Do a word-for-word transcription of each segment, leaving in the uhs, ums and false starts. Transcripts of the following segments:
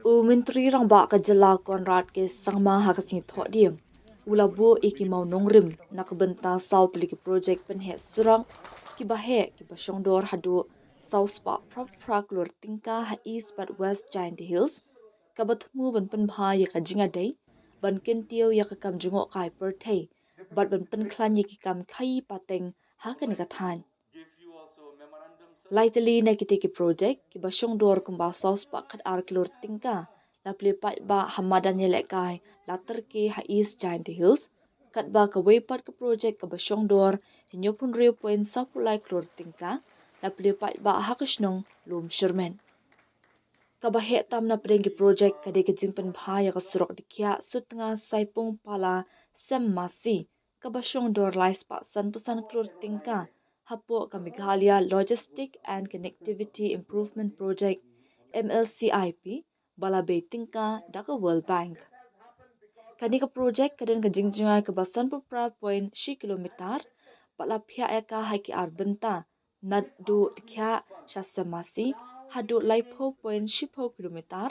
U Myntri Rangbah ka Jylla Conrad K Sangma ha ka sngi Thohdieng u la buh ïa ki mawnongrim na ka bynta saw tylli ki projek pynheh surok kiba heh kiba shongdor haduh saw spah phra phra klur tyngka ha East bad West Jaintia Hills, kaba thmu ban pynbha ïa ka jingïadei ban kyntiew ïa ka kam jngohkai pyrthei bad ban pynkhlaiñ ïa ki kam khaïi pateng ha kane ka thaiñ. Lai tylli na kitei ki projek kiba shongdor kumba saw spah khat ar klur tyngka la plie paidbah ha madan ïalehkai la tyrke ha East Jaintia Hills, katba kawei pat ka projek kaba shongdor hynñiewphew hynriew point saw phew lai klur tyngka la plie paidbah ha ka shnong Lumshyrmit. Kaba heh tam na pdeng ki projek ka dei ka jingpynbha ïa ka surok dkhiah Sutnga Saipung Pala Sem Masi, kaba shongdor lai spah sanphew san klur tyngka hapoh ka Meghalaya Logistic and Connectivity Improvement Project, M L C I P, ba la bei tyngka da ka World Bank. Kane ka projek ka don ka jingjngai kaba sanphew phra point shi kilometer bad la phiah ïa ka ha ki ar bynta, naduh dkhiah sha Sem Masi haduh laiphew point shiphew kilometer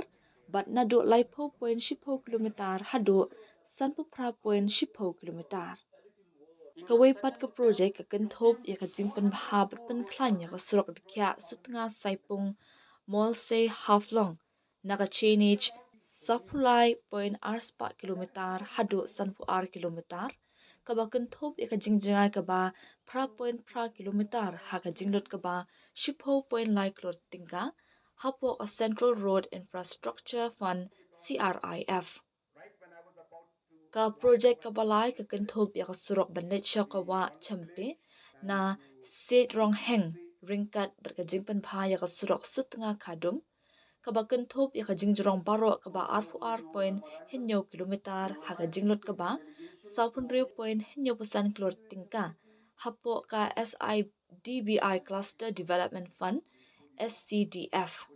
bad naduh laiphew point shiphew kilometer haduh sanphew phra point shiphew kilometer. Kawei pat ka projek ka kynthup ïa ka jingpynbha bad pynkhlaiñ ïa ka surok dkhiah Sutnga Saipung Molse Haflong na ka chainage saw phew lai point ar spah kilometer haduh sanphew ar kilometer, kaba kynthup ïa ka jingjngai kaba phra point phra kilometer ha ka jinglut kaba shiphew point lai klur tyngka hapoh ka Central Road Infrastructure Fund, C R I F. Ka projek kaba lai ka kynthup ïa ka surok ban leit sha ka wah Chempe na Siej Rongheng, ryngkat bad ka jingpynbha ïa ka surok Sutnga Khadum, kaba kynthup ïa ka jingjrong baroh kaba arphew ar point hynñiew kilometer ha ka jinglut kaba sawphew hynriew point hynñiewphew san klur tyngka hapoh ka S I D B I Cluster Development Fund, S C D F.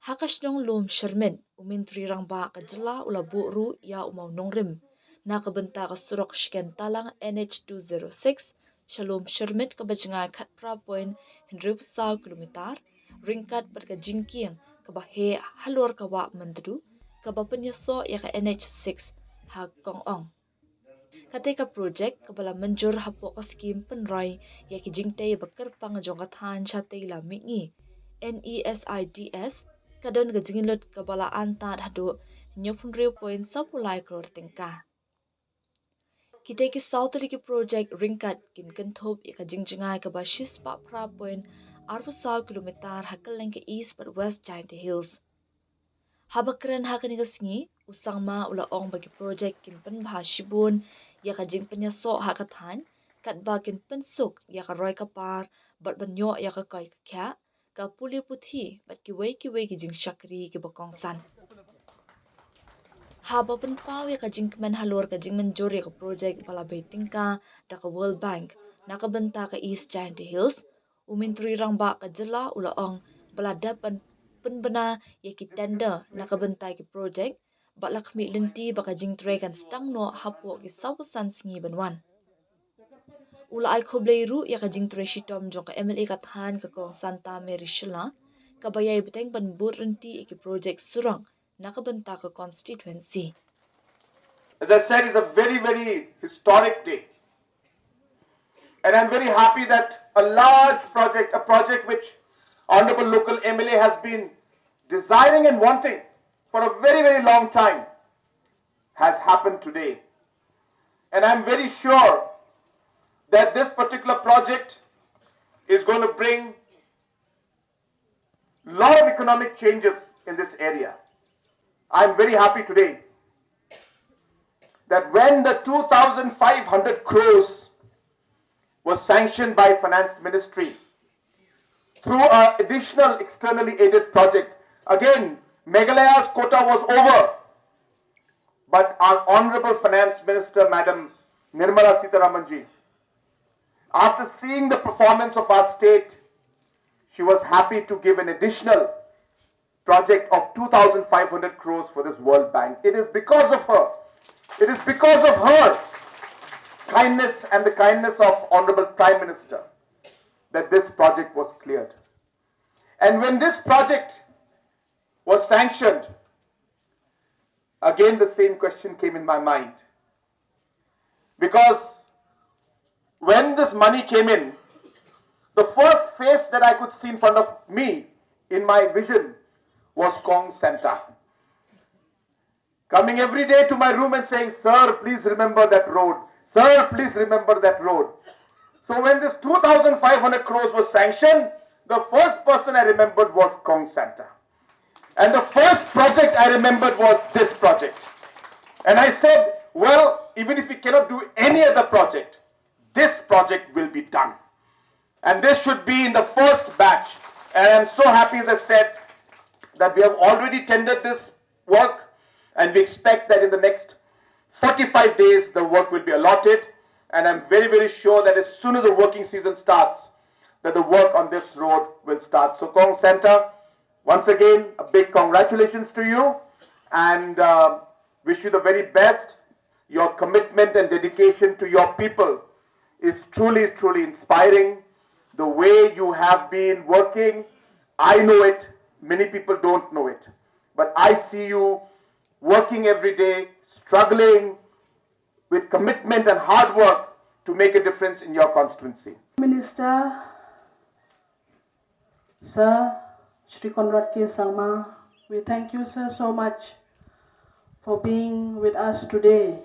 Ha ka shnong Lumshyrmit, u Myntri Rangbah ka Jylla u la buh ruh ïa u mawnongrim na ka bynta ka surok shken talang N H two zero six sha Lumshyrmit kaba jngai khatphra point hynriewphew saw kilometer, ryngkat bad ka jingkieng kaba heh halor ka wah Myntdu, kaba pynïasoh ïa ka N H six ha Kong Ong. Katei ka projek kaba la mynjur hapoh ka skhim pynroi ïa ki jingtei ba kyrpang jong ka thaiñ shatei la mihngi, N E S I D S, ka don ka jinglut kaba la antad haduh hynñiewphew hynriew point saw phew lai klur tyngka. Kitei ki saw tylli ki projek ryngkat kin kynthup ïa ka jingjngai kaba shispah phra point arphew saw kilometer ha kylleng ka East bad West Jaintia Hills. Haba kren ha kane ka sngi, u Sangma u la ong ba ki projek kin pynbha shibun ïa ka jingpynïasoh ha ka thaiñ, katba kin pynsuk ïa ka roi ka par bad ban ïoh ïa ka koi ka khiah, ka pule puthi bad kiwei kiwei ki jingshakri kiba kongsan. Haba pynpaw ïa ka jingkmen halor ka jingmynjur ïa ka projek ba la bei tyngka da ka World Bank na ka bynta ka East Jaintia Hills, u Myntri Rangbah ka Jylla u la ong ba la dep ban pynbna ïa ki tender na ka bynta ki projek, bad la khmih lynti ba ka jingtrei kan sdang noh hapoh ki sawphew san sngi ban wan. U la ai khublei ruh ïa ka jingtrei shitom jong ka M L A ka thaiñ ka Kong Santa Mary Shylla, kaba ïai bteng ban bud lynti ïa ki projek surok na ka bynta ka constituency. As I said, it's a very, very historic day. And I'm very happy that a large project, a project which Honorable local M L A has been desiring and wanting for a very, very long time, has happened today. And I'm very sure that this particular project is going to bring a lot of economic changes in this area. I'm very happy today that when the two thousand five hundred crores was sanctioned by Finance Ministry through an additional externally aided project, again, Meghalaya's quota was over. But our Honorable Finance Minister, Madam Nirmala Sitharamanji, after seeing the performance of our state, she was happy to give an additional project of two thousand five hundred crores for this World Bank. It is because of her. It is because of her kindness and the kindness of Honorable Prime Minister that this project was cleared. And when this project was sanctioned, again the same question came in my mind. Because when this money came in, the first face that I could see in front of me in my vision was Kong Santa. Coming every day to my room and saying, "Sir, please remember that road. Sir, please remember that road." So when this two thousand five hundred crores was sanctioned, the first person I remembered was Kong Santa. And the first project I remembered was this project. And I said, "Well, even if we cannot do any other project, this project will be done. And this should be in the first batch." And I'm so happy, as I said, that we have already tendered this work, and we expect that in the next forty-five days, the work will be allotted. And I'm very, very sure that as soon as the working season starts, that the work on this road will start. So, Kong Santa, once again, a big congratulations to you, and uh, wish you the very best. Your commitment and dedication to your people is truly, truly inspiring. The way you have been working, I know it, many people don't know it. But I see you working every day, struggling with commitment and hard work to make a difference in your constituency. Minister, Sir Shri Conrad K Sangma, we thank you, sir, so much for being with us today.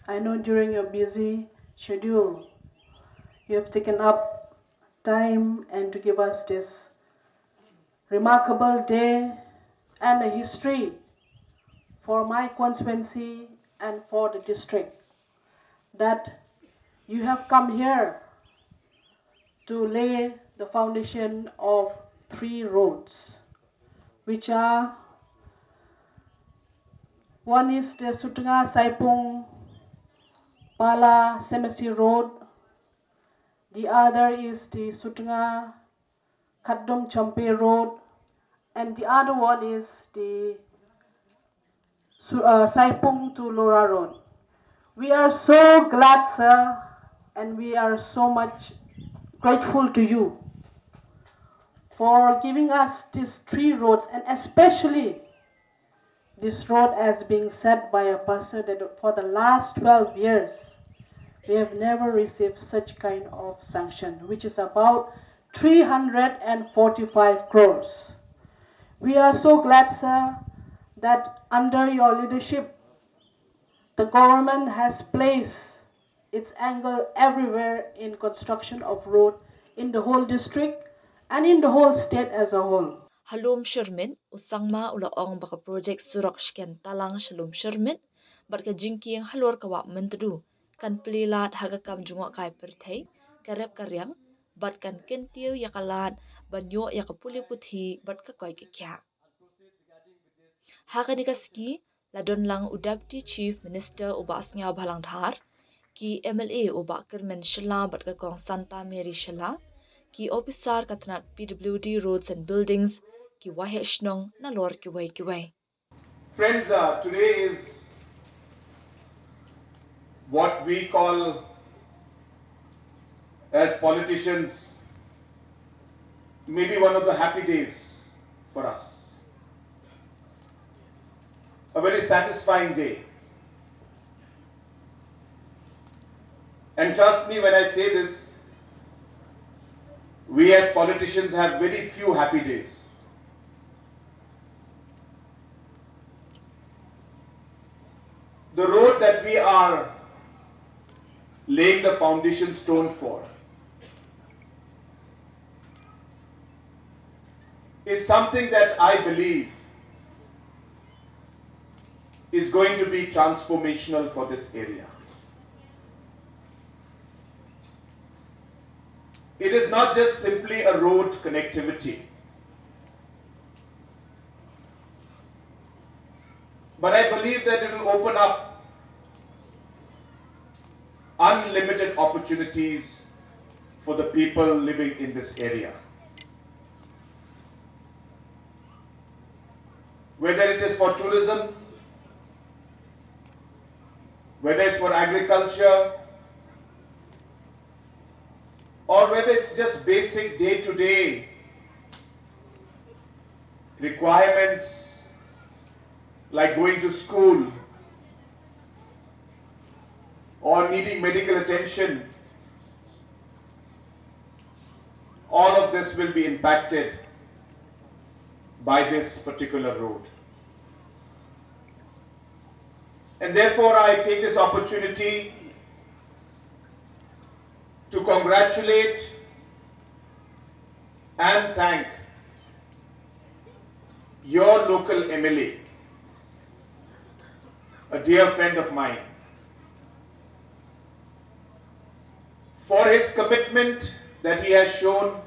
I know during your busy schedule, you have taken up time and to give us this remarkable day and a history for my constituency and for the district, that you have come here to lay the foundation of three roads, which are, one is the Sutnga Saipung Pala Semesi Road, the other is the Sutnga Khatdum Champe Road, and the other one is the Su- uh, Saipung to Lora Road. We are so glad, sir, and we are so much grateful to you for giving us these three roads, and especially this road has been said by a person that for the last twelve years, we have never received such kind of sanction, which is about three hundred forty-five crores. We are so glad, sir, that under your leadership, the government has placed its angle everywhere in construction of road in the whole district and in the whole state as a whole. Ha lum Shermit, u Sangma u la ong ba ka projek surok shken Talang sha lum Shermit bad ka jingkieng halor ka Wah Myntdu kan plie lad ha ka kam jngohkai pyrthei, ka rep ka riang, bad kan kyntiew ïa ka lad ban ïoh ïa ka pule puthi bad ka koi ka khiah. Ha kane ka sngi la don lang u Deputy Chief Minister u Bah Sniawbhalang Dhar, ki M L A u Bah Kyrmen Shylla bad ka Kong Santa Mary Shylla, ki ophisar ka tnat P W D Roads and Buildings, ki waheh shnong nalor kiwei kiwei. Friends, uh, today is what we call as politicians maybe one of the happy days for us. A very satisfying day. And trust me when I say this, we as politicians have very few happy days. The road that we are laying the foundation stone for is something that I believe is going to be transformational for this area. It is not just simply a road connectivity, but I believe that it will open up unlimited opportunities for the people living in this area. Whether it is for tourism, whether it's for agriculture, or whether it's just basic day-to-day requirements like going to school or needing medical attention, all of this will be impacted by this particular road. And therefore, I take this opportunity to congratulate and thank your local M L A, a dear friend of mine, for his commitment that he has shown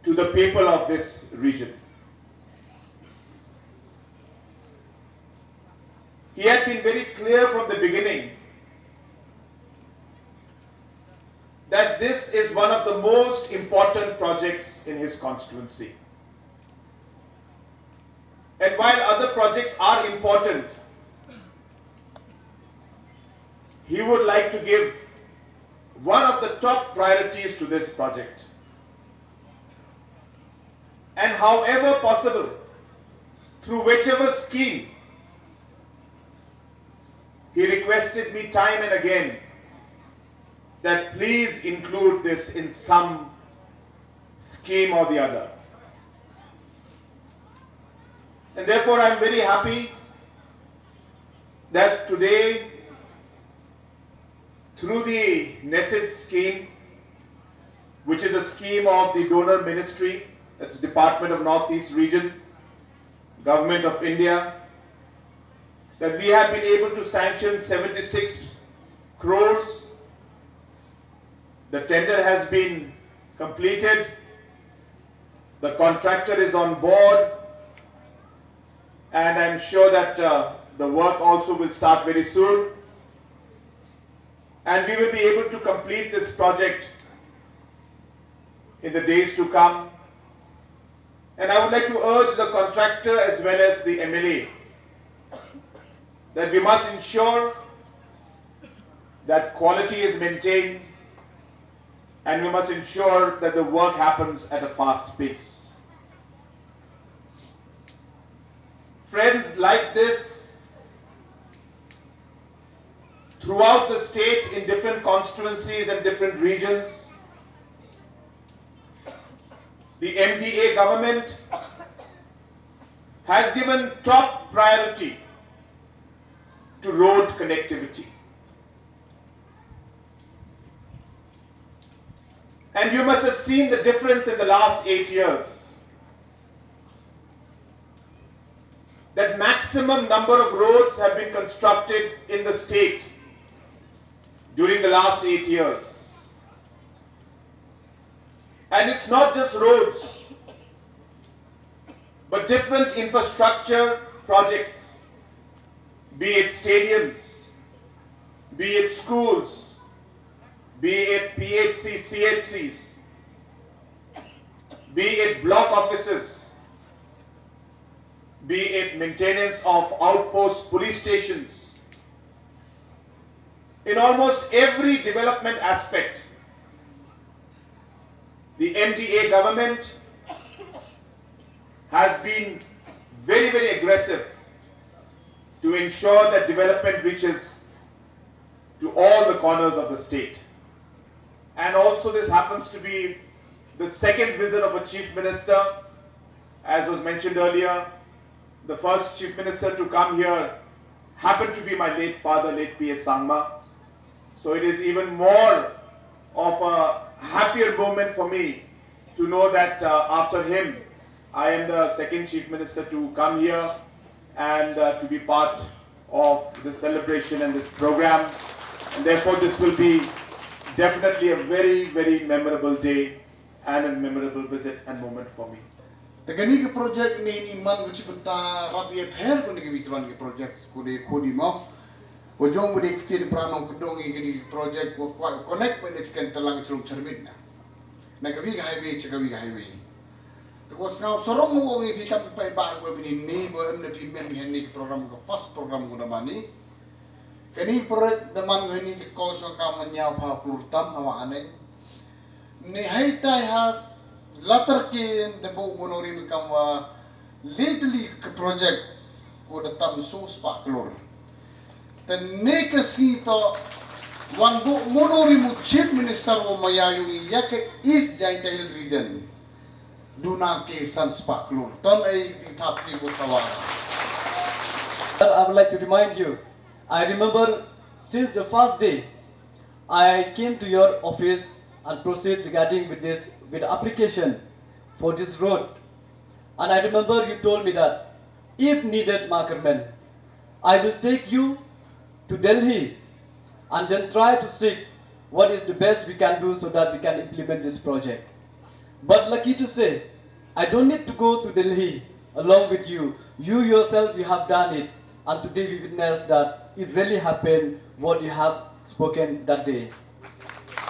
to the people of this region. He had been very clear from the beginning that this is one of the most important projects in his constituency. And while other projects are important, he would like to give one of the top priorities to this project. And however possible, through whichever scheme, he requested me time and again that please include this in some scheme or the other. And therefore, I'm very happy that today, through the NESIDS scheme, which is a scheme of the donor ministry, that's Department of Northeast Region, Government of India, that we have been able to sanction seventy-six crores. The tender has been completed. The contractor is on board. And I'm sure that, uh, the work also will start very soon. And we will be able to complete this project in the days to come. And I would like to urge the contractor as well as the M L A that we must ensure that quality is maintained and we must ensure that the work happens at a fast pace. Friends, like this, throughout the state, in different constituencies and different regions, the M D A government has given top priority to road connectivity. And you must have seen the difference in the last eight years. That maximum number of roads have been constructed in the state during the last eight years. And it's not just roads, but different infrastructure projects, be it stadiums, be it schools, be it P H C, C H Cs, be it block offices, be it maintenance of outpost police stations. In almost every development aspect, the M D A government has been very, very aggressive to ensure that development reaches to all the corners of the state. And also, this happens to be the second visit of a chief minister. As was mentioned earlier, the first chief minister to come here happened to be my late father, late P A Sangma. So it is even more of a happier moment for me to know that, uh, after him, I am the second chief minister to come here and, uh, to be part of this celebration and this program. And therefore, this will be definitely a very, very memorable day and a memorable visit and moment for me. Te kane ka project ne ni man ka chi bynta rap ïa pher ko ne ka witron ka project ko ne ko di mo. Ko jong ko ne ktien pra nong kdong ïa kane ka project ko kwah connect ba ne chicken telang chlong charbit na. Na ka wi ka highway cha ka wi ka highway. Te ko sngaw sarong mo ngi phi kam phi paidbah ko bini ne bo em ne phi mem hi ne ka program ka first program ko da mani. Kane ka project da man ko ne ka ko so ka man ïa pha plur tam ha wa ane. Ni hai tai ha latar ki da bu mo no ri mi kam wa Lei tylli ki project u da tam shu spah klur. Te ne ka sngi to wan buh mono rim u Chief Minister wa maya yung ya ka East Jaintia Hills Region. Duna ke san spah klur. Ton ei ti thap ti ko sawa. Sir, I would like to remind you, I remember since the first day I came to your office and proceed regarding with this, with the application for this road. And I remember you told me that if needed, Ma Kyrmen, I will take you to Delhi and then try to seek what is the best we can do so that we can implement this project. But lucky to say, I don't need to go to Delhi along with you. You yourself, you have done it. And today we witness that it really happened what you have spoken that day.